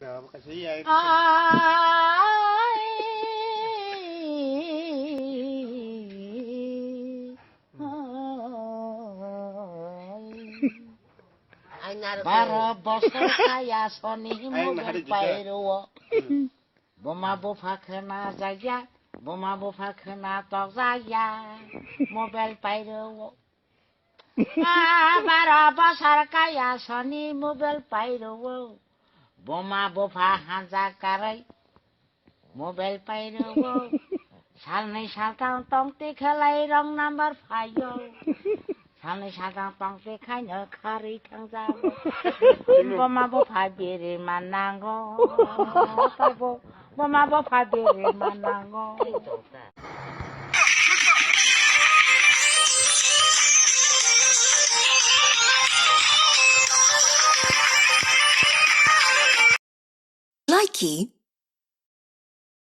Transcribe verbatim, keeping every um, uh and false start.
Ai. Baro bosor kaya soni mobile pairo. Buma bupha khwna jakya, buma bupha khwna tok jakya, mobile pairo. Ah, baro bosor kaya soni mobile pairo. Buma bupha hanja karai mobile pairo. Salnwi saltham tongti khlai wrong number phaio. Salnwi saltham tongti khaino kharwi thangjago. Buma bupha biri manango. Buma bupha biri manango. Likey.